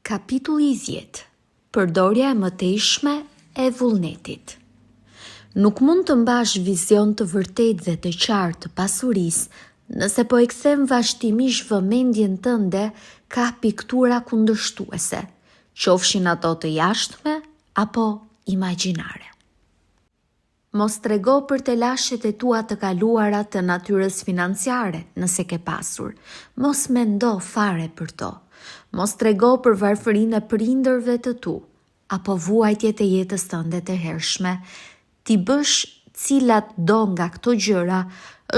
Kapitulli i dhjetë, Përdorja e mëtejshme e vullnetit. Nuk mund të mbash vizion të vërtetë dhe të qartë të pasurisë nëse po e kthen vazhdimisht vëmendjen tënde kah piktura kundërshtuese, qofshin ato të jashtme apo imagjinare. Mos trego për telashet e tua të kaluara të natyrës financiare, nëse ke pasur. Mos mendo fare për to. Mos trego për varfërinë e prindërve të tu, apo vuajtjet e jetës tënde të hershme. T'i bësh cilatdo nga këto gjëra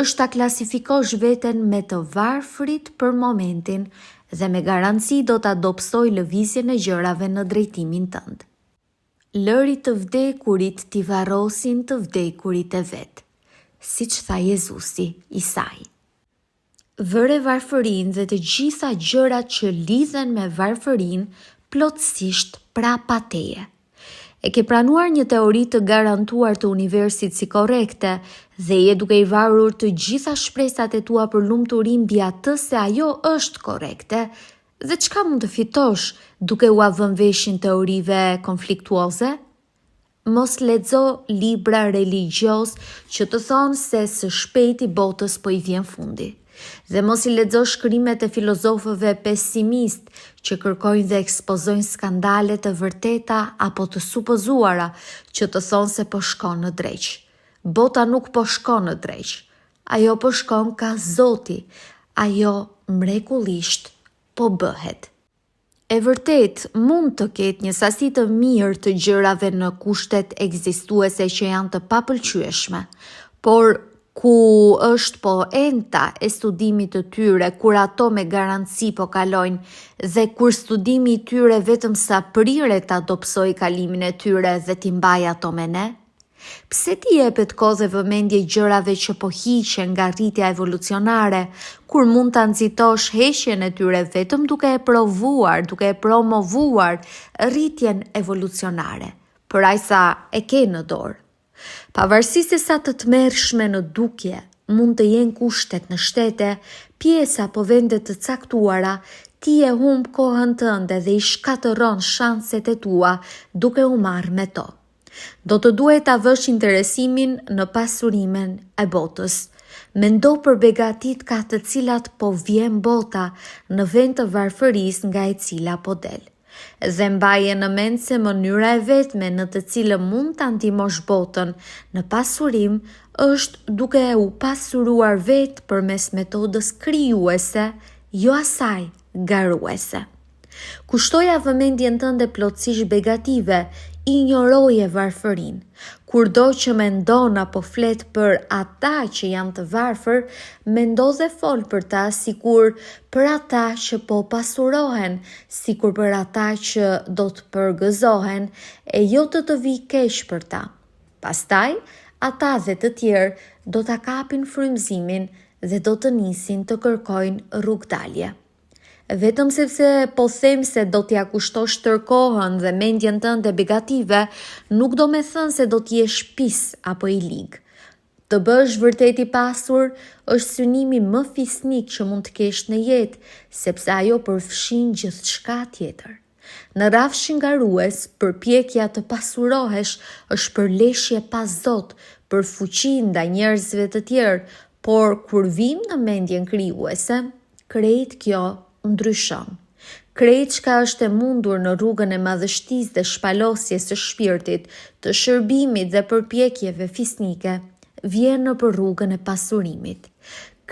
është ta klasifikosh veten me të varfrit për momentin dhe me garanci do ta dobësojë lëvizjen e gjërave në drejtimin tënd. Lëri të vdekurit t'i varrosin të vdekurit e vet, siç tha Jezusi, Isai. Vëre varfërinë dhe të gjitha gjërat që lidhen me varfërinë plotësisht prapa teje. E ke pranuar një teori të garantuar të universit si korrekte dhe je duke i varur të gjitha shpresat e tua për lumturi mbi atë se ajo është korrekte Dhe çka mund të fitosh duke ua vënë veshin teorive konfliktuoze? Mos lexo libra religjiozë që të thonë se së shpejti botës po i vjen fundi. Dhe mos i lexo shkrimet e filozofëve pesimistë që kërkojnë dhe ekspozojnë skandale të vërteta apo të supozuara që të thonë se po shkon në dreq. Bota nuk po shkon në dreq. Ajo po shkon kah Zoti, ajo mrekullisht po bëhet. E vërtetë, mund të ketë një sasi të mirë të gjërave në kushtet ekzistuese që janë të papëlqyeshme, por ku është poenta e studimit të tyre kur ato me garanci po kalojnë dhe kur studimi i tyre vetëm sa priret ta dobësojë kalimin e tyre dhe t'i mbajë ato me ne? Pse t'i jepet kohë dhe vëmendje gjërave që po hiqen nga rritja evolucionare, kur mund ta nxitosh heqjen e tyre vetëm duke e provuar, duke e promovuar rritjen evolucionare, për aq sa e ke në dorë? Pavarësisht se sa të tmerrshme në dukje mund të jenë kushtet në shtete, pjesë apo vende të caktuara, ti e humb kohën tënde dhe i shkatërron shanset e tua duke u marrë me to. Do të duhej ta vësh interesimin në pasurimin e botës. Mendo për begatitë kah të cilat po vjen bota në vend të varfërisë nga e cila po del. Dhe mbaje në mend se mënyra e vetme në të cilën mund ta ndihmosh botën në pasurim është duke u pasuruar vetë përmes metodës krijuese, jo asaj garuese. Kushtoja vëmendjen tënde plotësisht begative, injoroje varfërinë. Kurdo që mendon apo flet për ata që janë të varfër, mendo dhe fol për ta sikur për ata që po pasurohen, sikur për ata që do të përgëzohen, e jo të të vijë keq për ta. Pastaj, ata dhe të tjerë do ta kapin frymëzimin dhe do të nisin të kërkojnë rrugëdalje. Vetëm sepse po them se do t'ia kushtosh tërë kohën dhe mendjen tënde begative, nuk do me thënë se do të jesh pis apo i lig. Të bëhesh vërtet i pasur është synimi më fisnik që mund të kesh në jetë, sepse ajo përfshin gjithçka tjetër. Në rrafshin garues, përpjekja të pasurohesh është përleshje pa zot për fuqi ndaj njerëzve të tjerë, por kur vijmë në mendjen krijuese, Krejt kjo ndryshon. Krejt çka është e mundur në rrugën e madhështisë dhe shpalosjes së shpirtit, të shërbimit dhe përpjekjeve fisnike, vjen nëpër rrugën e pasurimit.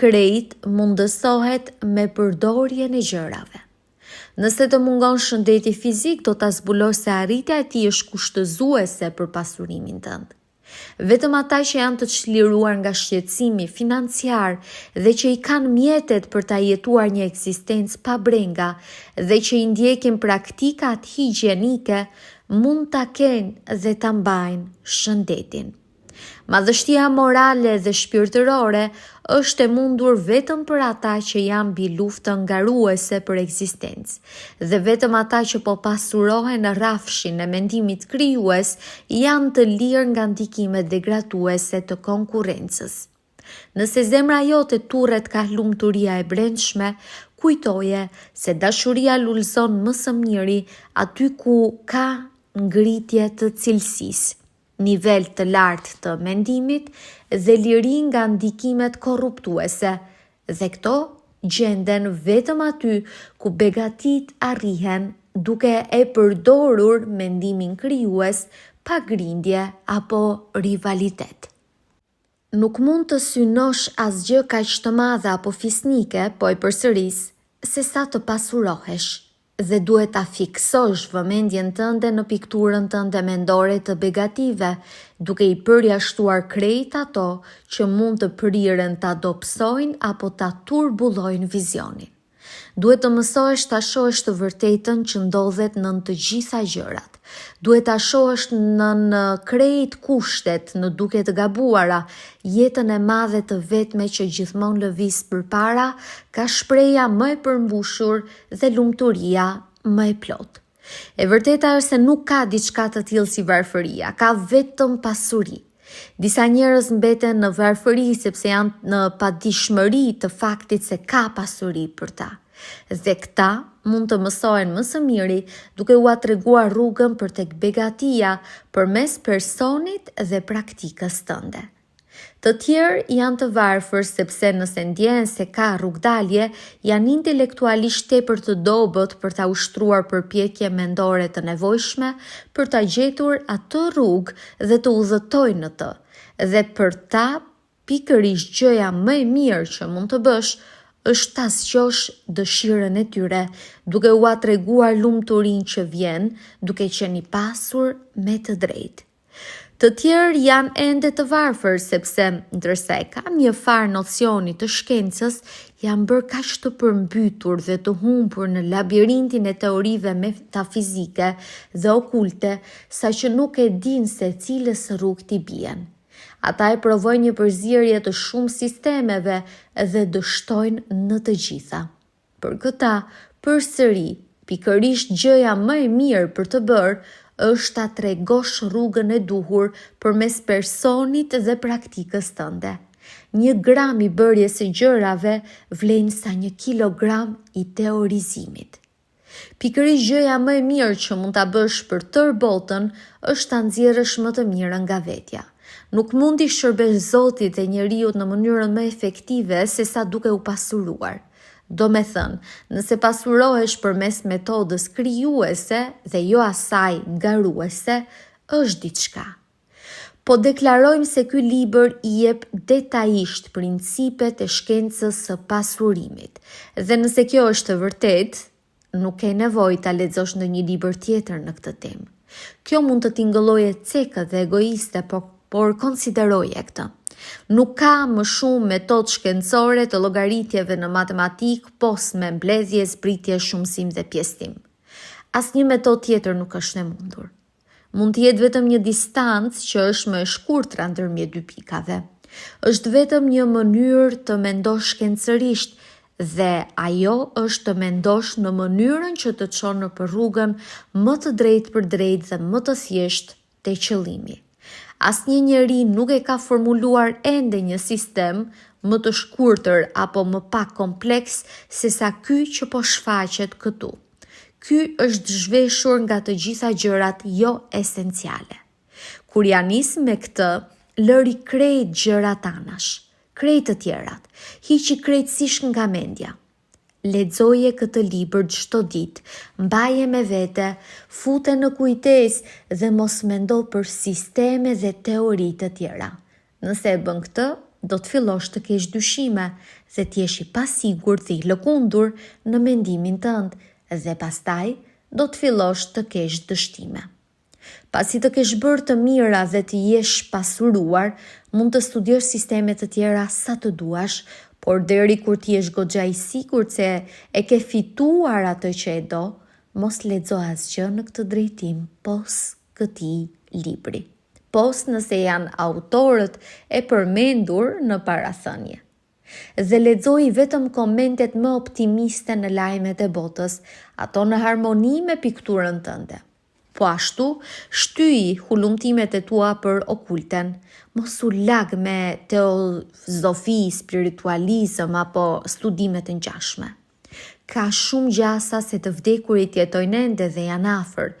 Krejt mundësohet me përdorjen e gjërave. Nëse të mungon shëndeti fizik, do ta zbulosh se arritja e tij është kushtëzuese për pasurimin tënd. Vetëm ata që janë të çliruar nga shqetësimi financiar dhe që i kanë mjetet për ta jetuar një ekzistencë pa brenga dhe që i ndjekin praktikat higjienike, mund ta kenë dhe ta mbajnë shëndetin. Madhështia morale dhe shpirtërore është e mundur vetëm për ata që janë mbi luftën garuese për ekzistencë, dhe vetëm ata që po pasurohen në rrafshin e mendimit krijues janë të lirë nga ndikimet degraduese të konkurrencës. Nëse zemra jote turret kah lumturia e brendshme, kujtoje se dashuria lulëzon më së miri aty ku ka ngritje të cilësisë, nivel të lartë të mendimit dhe liri nga ndikimet korruptuese, dhe këto gjenden vetëm aty ku begatitë arrihen duke e përdorur mendimin krijues pa grindje apo rivalitet. Nuk mund të synosh asgjë kaq të madhe apo fisnike, po e përsëris, sesa të pasurohesh. Dhe duhet ta fiksosh vëmendjen tënde në pikturën tënde mendore të begative, duke i përjashtuar krejt ato që mund të priren ta dobësojnë apo ta turbullojnë vizionin. Duhet të mësohesh ta shohësh të vërtetën që ndodhet nën të gjitha gjërat. Duhet ta shohësh nën krejt kushtet në dukje të gabuara, jetën e madhe të vetme që gjithmonë lëviz përpara ka shprehja më e përmbushur dhe lumturia më e plotë. E vërteta është se nuk ka diçka të tillë si varfëria, ka vetëm pasuri. Disa njerëz mbeten në varfëri sepse janë në padijshmëri të faktit se ka pasuri për ta. Dhe këta mund të mësohen më së miri duke ua treguar rrugën për tek begatia përmes personit dhe praktikës tënde. Të tjerë janë të varfër sepse nëse ndjehen se ka rrugëdalje, janë intelektualisht tepër të dobët për ta ushtruar përpjekje mendore të nevojshme për ta gjetur atë rrugë dhe të udhëtojnë në të. Dhe për ta pikërisht gjëja më e mirë që mund të bësh është ta zgjosh dëshirën e tyre duke ua treguar lumturinë që vjen duke qenë i pasur me të drejtë. Të tjerë janë ende të varfër sepse, ndërsa e kanë një farë nocioni të shkencës, janë bërë kaq të përmbytur dhe të humbur në labirintin e teorive metafizike dhe okulte, saqë nuk e dinë se cilës rrugë t'i bien. Ata e provojnë një përzierje të shumë sistemeve dhe dështojnë në të gjitha. Për këta, përsëri, pikërisht gjëja më e mirë për të bërë është ta tregosh rrugën e duhur përmes personit dhe praktikës tënde. Një gram i bërjes së gjërave vlen sa një kilogram i teorizimit. Pikërisht gjëja më e mirë që mund ta bësh për tërë botën është ta nxjerrësh më të mirën nga vetja. Nuk mund t'i shërbesh Zotit dhe njeriut në mënyrën më efektive sesa duke u pasuruar. Domethënë, nëse pasurohesh përmes metodës krijuese dhe jo asaj garuese, është diçka. Po deklarojmë se ky libër i jep detajisht principet e shkencës së pasurimit. Dhe nëse kjo është e vërtetë, nuk ke nevojë ta lexosh ndonjë libër tjetër në këtë temë. Kjo mund të tingëllojë e cekët dhe egoiste, por, por konsideroje këtë. Nuk ka më shumë metodë shkencore të llogaritjeve në matematikë pos me mbledhje, zbritje, shumëzim dhe pjesëtim. Asnjë metodë tjetër nuk është e mundur. Mund të jetë vetëm një distancë që është më e shkurtra ndërmjet dy pikave. Është vetëm një mënyrë të mendosh shkencërisht dhe ajo është të mendosh në mënyrën që të çon nëpër rrugën më të drejtpërdrejtë dhe më të thjeshtë te qëllimi. Asnjë njeri nuk e ka formuluar ende një sistem më të shkurtër apo më pak kompleks sesa ky që po shfaqet këtu. Ky është zhveshur nga të gjitha gjërat jo esenciale. Kur ia nis me këtë, lëri krejt gjërat anash, krejt të tjerat, hiqi krejtësisht nga mendja. Lexoje këtë libër çdo ditë, mbaje me vete, fute në kujtesë dhe mos mendo për sisteme dhe teori të tjera. Nëse e bën këtë, do të fillosh të kesh dyshime dhe të jesh i pasigurt dhe i lëkundur në mendimin tënd dhe pastaj do të fillosh të kesh dështime. Pasi të kesh bërë të mira dhe të jesh pasuruar, mund të studiosh sisteme të tjera sa të duash, por deri kur të jesh goxha i sigurt se e ke fituar atë që e do, mos lexo asgjë në këtë drejtim pos këtij libri. Pos nëse janë autorët e përmendur në parathënie. Dhe lexoji vetëm komentet më optimiste në lajmet e botës, ato në harmoni me pikturën tënde. Po ashtu, shtyji hulumtimet e tua për okulten. Mos u lag me teozofi, spiritualizëm apo studime të ngjashme. Ka shumë gjasa se të vdekurit jetojnë ende dhe janë afër,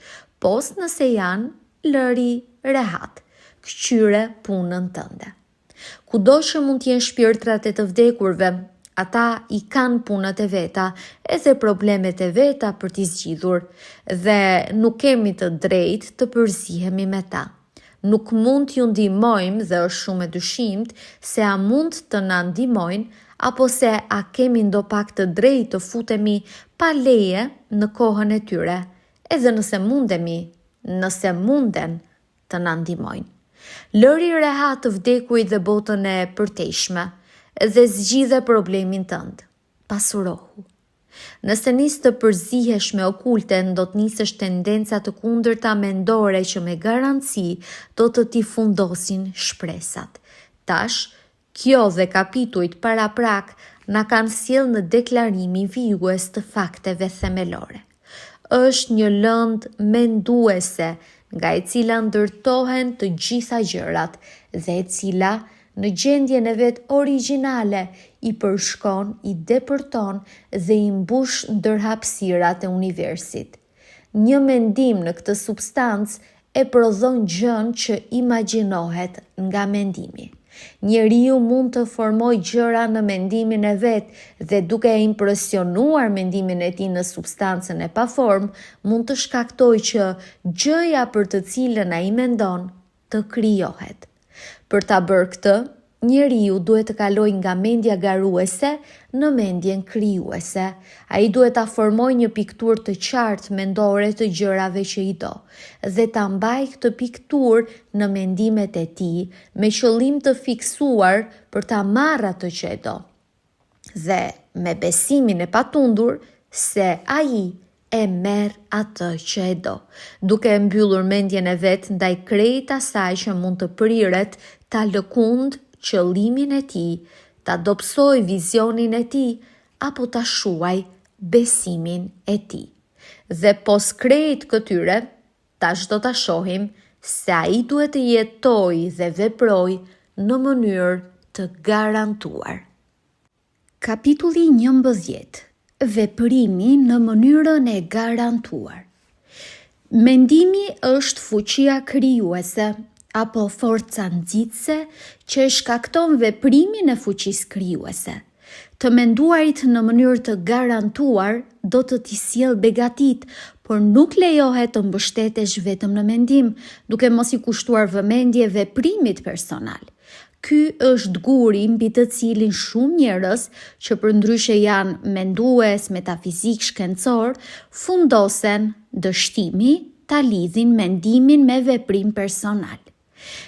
pos nëse janë, lëri rehat, këqyre punën tënde. Kudo që mund të jenë shpirtrat e të vdekurve, ata i kanë punët e veta, edhe problemet e veta për t'i zgjidhur, dhe nuk kemi të drejtë të përzihemi me ta. Nuk mund t'ju ndihmojmë dhe është shumë e dyshimtë se a mund të na ndihmojnë apo se a kemi ndopak të drejtë të futemi pa leje në kohën e tyre, edhe nëse mundemi, nëse munden të na ndihmojnë. Lëri rehat të vdekurit dhe botën e përtejshme dhe zgjidhe problemin tënd. Pasurohu. Nëse nis të përzihesh me okulten, do të nisësh tendenca të kundërta mendore që me garanci do të t'i fundosin shpresat. Tash, kjo dhe kapitujt paraprak na kanë sjellë në deklarimin vijues të fakteve themelore. Është një lëndë menduese nga e cila ndërtohen të gjitha gjërat dhe e cila në gjendjen e vet origjinale i përshkon, i depërton dhe i mbush ndër hapësirat e universit. Një mendim në këtë substancë e prodhon gjënë që imagjinohet nga mendimi. Njeriu mund të formojë gjëra në mendimin e vet dhe duke e impresionuar mendimin e tij në substancën e paformë, mund të shkaktojë që gjëja për të cilën ai mendon të krijohet. Për ta bërë këtë, njeriu duhet të kalojë nga mendja garuese në mendjen krijuese. Ai duhet ta formojë një pikturë të qartë mendore të gjërave që i do dhe ta mbajë këtë pikturë në mendimet e tij me qëllim të fiksuar për ta marrë atë që e do. Dhe me besimin e patundur se ai e merr atë që e do, duke e mbyllur mendjen e vet ndaj krejt asaj që mund të priret ta lëkundë qëllimin e tij, ta dobësojë vizionin e tij apo ta shuajë besimin e tij. Dhe pos krejt këtyre, tash do ta shohim se ai duhet të jetojë dhe veprojë në mënyrë të garantuar. Kapitulli 11. Veprimi në mënyrën e garantuar. Mendimi është fuqia krijuese apo forca nxitëse që e shkakton veprimin e fuqisë krijuese. Të menduarit në mënyrë të garantuar do të t'i sjellë begatitë, por nuk lejohet të mbështetesh vetëm në mendim, duke mos i kushtuar vëmendje veprimit personal. Ky është guri mbi të cilin shumë njerëz, që përndryshe janë mendues, metafizikë, shkencorë, fundosen, dështimi ta lidhin mendimin me veprim personal.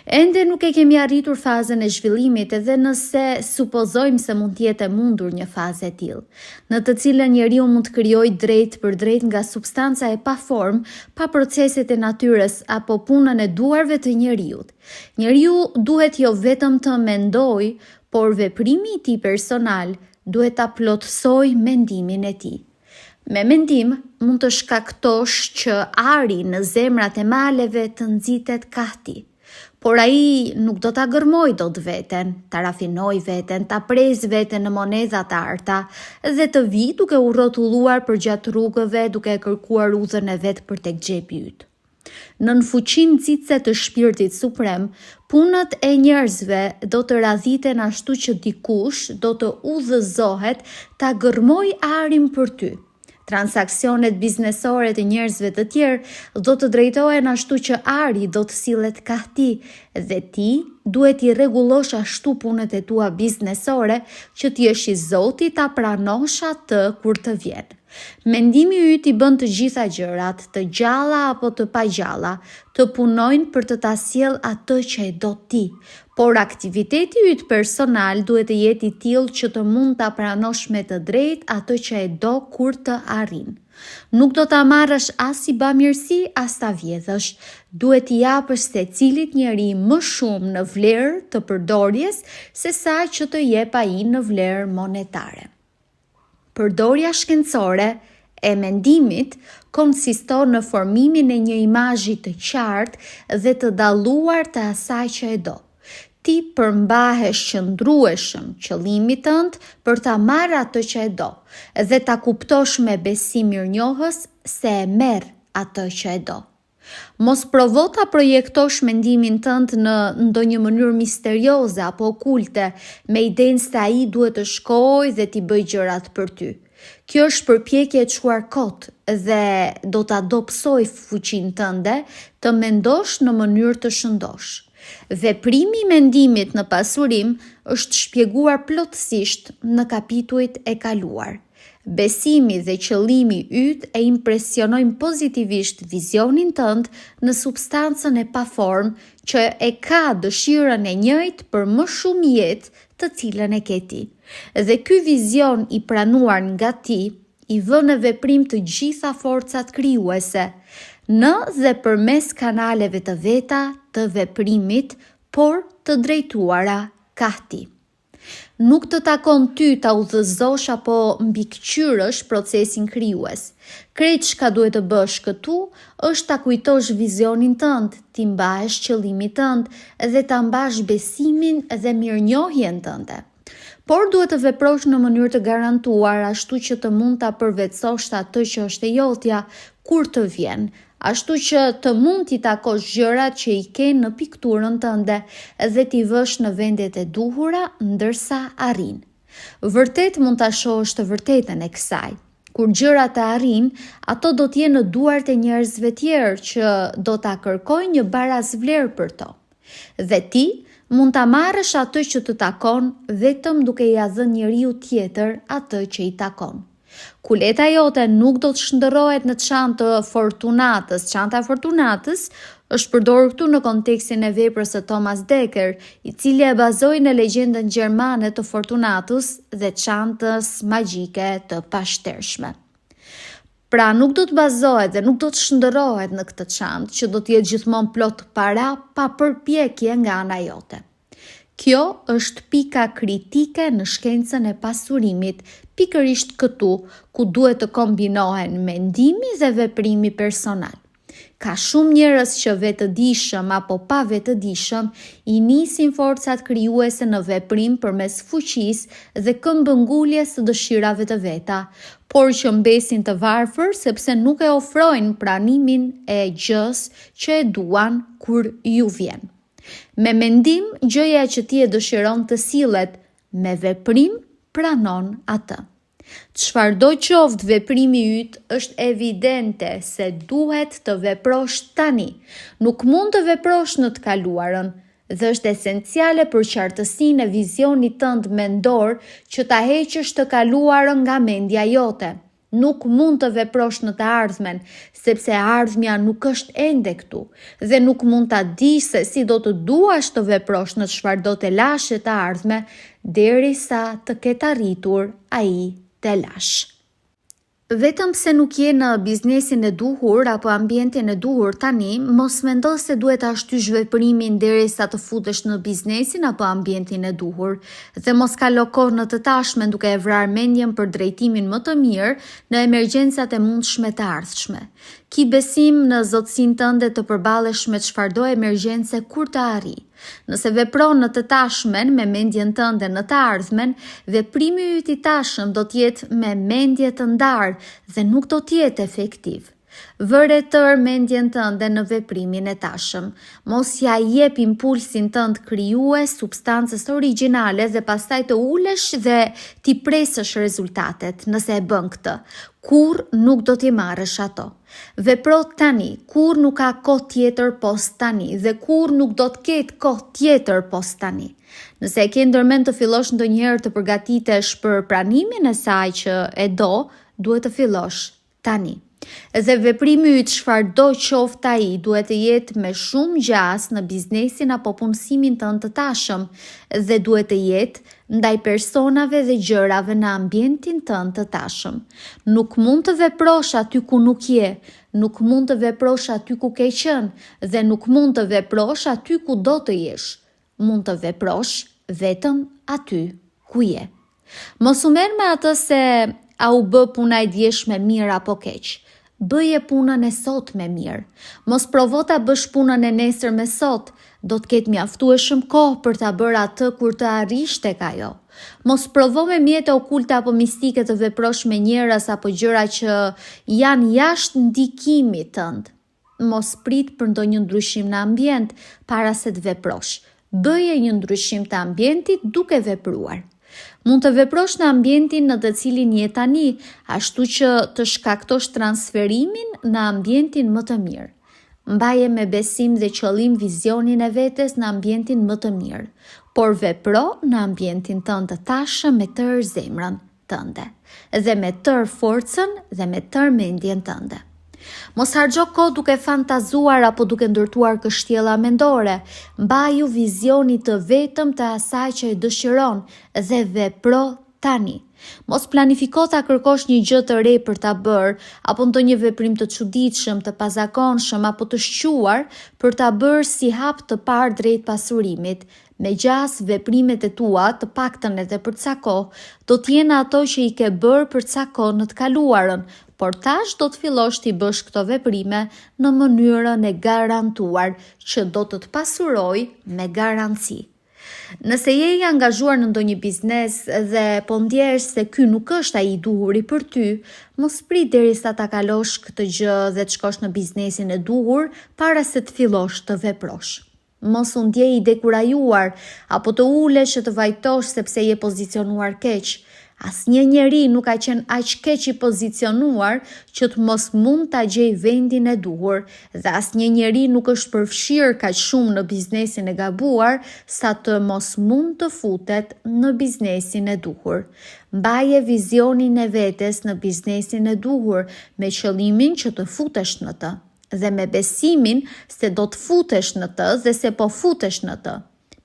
Ende nuk e kemi arritur fazën e zhvillimit edhe nëse supozojmë se mund të jetë e mundur një fazë e tillë, në të cilën njeriu mund të krijojë drejtpërdrejt nga substanca e paformë, pa proceset e natyrës apo punën e duarve të njeriut. Njeriu duhet jo vetëm të mendojë, por veprimi i tij personal duhet ta plotësojë mendimin e tij. Me mendim mund të shkaktosh që ari në zemrat e maleve të nxitet kah ti. Por ai nuk do ta gërmojë dot veten, ta rafinojë veten, ta presë veten në monedha të arta dhe të vijë duke u rrotulluar përgjatë rrugëve duke e kërkuar udhën e vet për tek xhepi yt. Nën fuqinë nxitëse të Shpirtit Suprem, punët e njerëzve do të radhiten ashtu që dikush do të udhëzohet ta gërmojë arin për ty. Transaksionet biznesore të njerëzve të tjerë do të drejtohen ashtu që ari do të sillet kah ti dhe ti duhet t'i rregullosh ashtu punët e tua biznesore që të jesh i zoti ta pranosh atë kur të vjen. Mendimi yt i bën të gjitha gjërat, të gjalla apo të pagjalla, të punojnë për të ta sjellë atë që e do ti. Por aktiviteti yt personal duhet të jetë i tillë që të mund ta pranosh me të drejtë atë që e do kur të arrin. Nuk do ta marrësh as si bamirësi, as ta vjedhësh. Duhet t'i japësh secilit njeri më shumë në vlerë të përdorjes sesa që të jep ai në vlerë monetare. Përdorja shkencore e mendimit konsiston në formimin e një imazhi të qartë dhe të dalluar të asaj që e do. Ti përmbahesh qëndrueshëm qëllimit tënd për ta marrë atë që e do dhe ta kuptosh me besim mirënjohës se e merr atë që e do. Mos provo ta projektosh mendimin tënd në ndonjë mënyrë misterioze apo okulte, me idenë se ai duhet të shkojë dhe t'i bëjë gjërat për ty. Kjo është përpjekje e çuar kot dhe do ta dobësojë fuqinë tënde të mendosh në mënyrë të shëndoshë. Veprimi i mendimit në pasurim është shpjeguar plotësisht në kapitujt e kaluar. Besimi dhe qëllimi yt e impresionojnë pozitivisht vizionin tënd në substancën e paformë që e ka dëshirën e njëjtë për më shumë jetë të cilën e ke ti. Dhe ky vizion i pranuar nga ti i vë në veprim të gjitha forcat krijuese në dhe përmes kanaleve të veta të veprimit, por të drejtuara kah ti. Nuk të takon ty ta udhëzosh apo mbikëqyrësh procesin krijues. Krejt çka duhet të bësh këtu është ta kujtosh vizionin tënd, t'i mbahesh qëllimit tënd dhe ta mbash besimin dhe mirënjohjen tënde. Por duhet të veprosh në mënyrë të garantuar ashtu që të mund ta përvetësosh atë që është e jotja kur të vjen, ashtu që të mund t'i takosh gjërat që i ke në pikturën tënde dhe t'i vësh në vendet e duhura ndërsa arrijnë. Vërtet mund ta shohësh të vërtetën e kësaj. Kur gjërat të arrijnë, ato do të jenë në duart e njerëzve tjerë që do ta kërkojnë një barasvlerë për to. Dhe ti mund ta marrësh atë që të takon vetëm duke ia dhënë njeriut tjetër atë që i takon. Kuleta jote nuk do të shndërrohet në çantë të Fortunatës. Çanta e Fortunatës është përdorur këtu në kontekstin e veprës së Thomas Dekker, i cili e bazoi në legjendën gjermane të Fortunatus dhe çantës magjike të pashtershme. Pra nuk do të bazohet dhe nuk do të shndërrohet në këtë çantë që do të jetë gjithmonë plot para pa përpjekje nga ana jote. Kjo është pika kritike në shkencën e pasurimit, pikërisht këtu ku duhet të kombinohen mendimi dhe veprimi personal. Ka shumë njerëz që vetëdijshëm apo pavetëdijshëm i nisin forcat krijuese në veprim përmes fuqisë dhe këmbënguljes së dëshirave të veta, por që mbesin të varfër sepse nuk e ofrojnë pranimin e gjësë që e duan kur ju vjen. Me mendim, gjëja që ti e dëshiron të sillet, me veprim pranon atë. Çfarëdo qoftë veprimi yt, është evidente se duhet të veprosh tani. Nuk mund të veprosh në të kaluarën dhe është esenciale për qartësinë e vizionit tënd mendor që ta heqësh të kaluarën nga mendja jote. Nuk mund të veprosh në të ardhmen, sepse e ardhmja nuk është ende këtu dhe nuk mund ta dish se si do të duash të veprosh në çfarëdo telashe të ardhme derisa të ketë arritur ai telash. Vetëm pse nuk je në biznesin e duhur apo ambientin e duhur tani, mos mendo se duhet ta shtysh veprimin derisa të futesh në biznesin apo ambientin e duhur. Dhe mos kalo kohë në të tashmen duke e vrarë mendjen për drejtimin më të mirë në emergjencat e mundshme të ardhshme. Ki besim në zotësinë tënde të përballesh me çfarëdo emergjence kur të arrijë. Nëse vepron në të tashmen me mendjen tënde në të ardhmen, veprimi yt i tashëm do të jetë me mendje të ndarë dhe nuk do të jetë efektiv. Vëre tërë mendjen tënde në veprimin e tashëm. Mos ia jep impulsin tënd krijues substancës origjinale dhe pastaj të ulesh dhe t'i presësh rezultatet, nëse e bën këtë, kurrë nuk do t'i marrësh ato. Vepro tani, kurrë nuk ka kohë tjetër pos tani dhe kurrë nuk do të ketë kohë tjetër pos tani. Nëse e ke ndërmend të fillosh ndonjëherë të përgatitesh për pranimin e saj që e do, duhet të fillosh tani. Dhe veprimi yt çfarëdo qoftë ai duhet të jetë me shumë gjasë në biznesin apo punësimin tënd të tashëm dhe duhet të jetë ndaj personave dhe gjërave në ambientin tënd të tashëm. Nuk mund të veprosh aty ku nuk je, nuk mund të veprosh aty ku ke qenë dhe nuk mund të veprosh aty ku do të jesh. Mund të veprosh vetëm aty ku je. Mos u merr me atë se A u bë puna e djeshme mirë apo keq. Bëje punën e sotme mirë. Mos provo ta bësh punën e nesërme sot, do të ketë mjaftueshëm kohë për ta bërë atë kur të arrish tek ajo. Mos provo me mjete okulte apo mistike të veprosh me njerëz apo gjëra që janë jashtë ndikimit tënd. Mos prit për ndonjë ndryshim në ambient para se të veprosh. Bëje një ndryshim të ambientit duke vepruar. Mund të veprosh në ambientin në të cilin je tani, ashtu që të shkaktosh transferimin në ambientin më të mirë. Mbaje me besim dhe qëllim vizionin e vetes në ambientin më të mirë, por vepro në ambientin tënd të tashëm me tërë zemrën tënde dhe me tërë forcën dhe me tërë mendjen tënde. Mos harxho kohë duke fantazuar apo duke ndërtuar kështjella mendore, mbaju vizionit të vetëm të asaj që e dëshiron dhe vepro tani. Mos planifiko ta kërkosh një gjë të re për ta bërë, apo ndonjë veprim të çuditshëm, të pazakonshëm apo të shquar për ta bërë si hap të parë drejt pasurimit. Me gjasë, veprimet e tua, të paktën edhe për ca kohë, do të jenë ato që i ke bërë për ca kohë në të kaluarën, por tash do të fillosh t'i bësh këto veprime në mënyrën e garantuar, që do të të pasurojë me garanci. Nëse je i angazhuar në ndonjë biznes dhe po ndjehesh se ky nuk është ai i duhuri për ty, mos prit derisa ta kalosh këtë gjë dhe të shkosh në biznesin e duhur para se të fillosh të veprosh. Mos u ndje i dekurajuar apo të ulesh e të vajtosh sepse je pozicionuar keq. Asnjë njeri nuk ka qenë aq keq i pozicionuar që të mos mund ta gjejë vendin e duhur dhe asnjë njeri nuk është përfshirë kaq shumë në biznesin e gabuar sa të mos mund të futet në biznesin e duhur. Mbaje vizionin e vetes në biznesin e duhur me qëllimin që të futesh në të. dhe me besimin se do të futesh në të dhe se po futesh në të.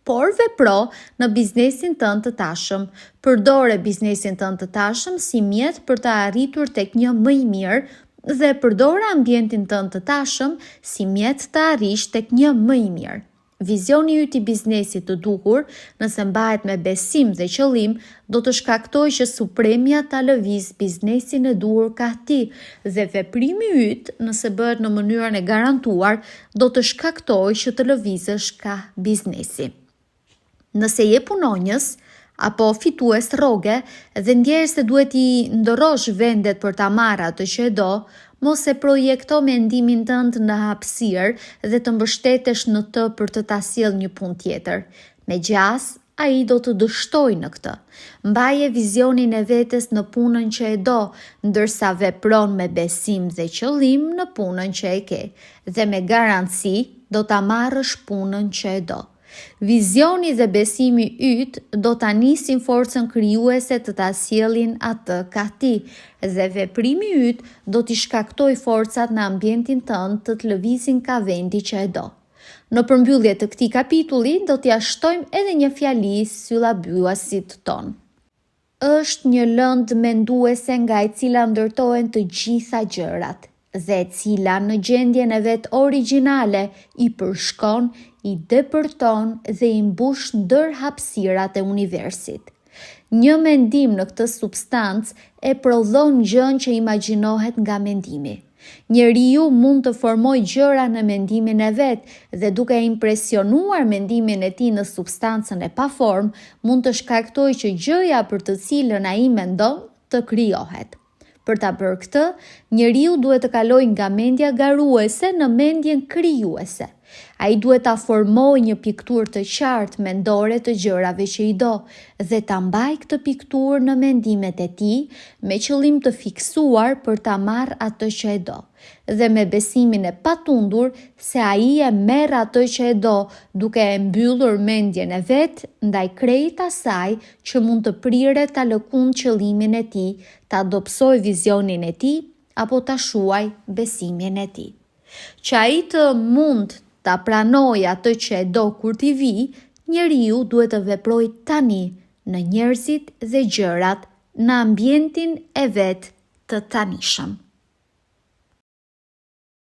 Por vepro në biznesin tënd të tashëm. Përdore biznesin tënd të tashëm si mjet për të arritur tek një më i mirë dhe përdore ambientin tënd të tashëm si mjet të arrish tek një më i mirë. Vizioni yt i biznesit të duhur, nëse mbahet me besim dhe qëllim, do të shkaktojë që Supremja ta lëvizë biznesin e duhur kah ti dhe veprimi yt, nëse bëhet në mënyrën e garantuar, do të shkaktojë që të lëvizësh kah biznesi. Nëse je punonjës apo fitues rroge dhe ndjehesh se duhet t'i ndërrosh vendet për ta marrë atë që e do, mos e projekto mendimin tënd në hapësirë dhe të mbështetesh në të për të ta sjellë një punë tjetër. Me gjasë, ai do të dështojë në këtë. Mbaje vizionin e vetes në punën që e do, ndërsa vepron me besim dhe qëllim në punën që e ke, dhe me garanci do ta marrësh punën që e do. Vizioni dhe besimi yt do ta nisin forcën krijuese të ta sjellin atë kah ti dhe veprimi yt do t'i shkaktojë forcat në ambientin tënd të të lëvizin kah vendi që e do. Në përmbyllje të këtij kapitulli do t'ia shtojmë edhe një fjali syllabuesit tonë. Është një lëndë menduese nga e cila ndërtohen të gjitha gjërat dhe e cila në gjendjen e vet origjinale i përshkon, i depërton dhe i mbush ndër hapësirat e universit. Një mendim në këtë substancë e prodhon gjënë që imagjinohet nga mendimi. Njeriu mund të formojë gjëra në mendimin e vet dhe duke e impresionuar mendimin e tij në substancën e paformë, mund të shkaktojë që gjëja për të cilën ai mendon të krijohet. Për ta bërë këtë, njeriu duhet të kalojë nga mendja garuese në mendjen krijuese. Ai duhet ta formojë një pikturë të qartë mendore të gjërave që i do dhe ta mbajë këtë pikturë në mendimet e tij me qëllim të fiksuar për ta marrë atë që e do dhe me besimin e patundur se ai e merr atë që e do duke e mbyllur mendjen e vet ndaj krejt asaj që mund të priret ta lëkundë qëllimin e tij, ta dobësojë vizionin e tij apo ta shuajë besimin e tij. Që ai të mund ta pranojë atë që e do kur t'i vijë, njeriu duhet të veprojë tani në njerëzit dhe gjërat në ambientin e vet të tanishëm.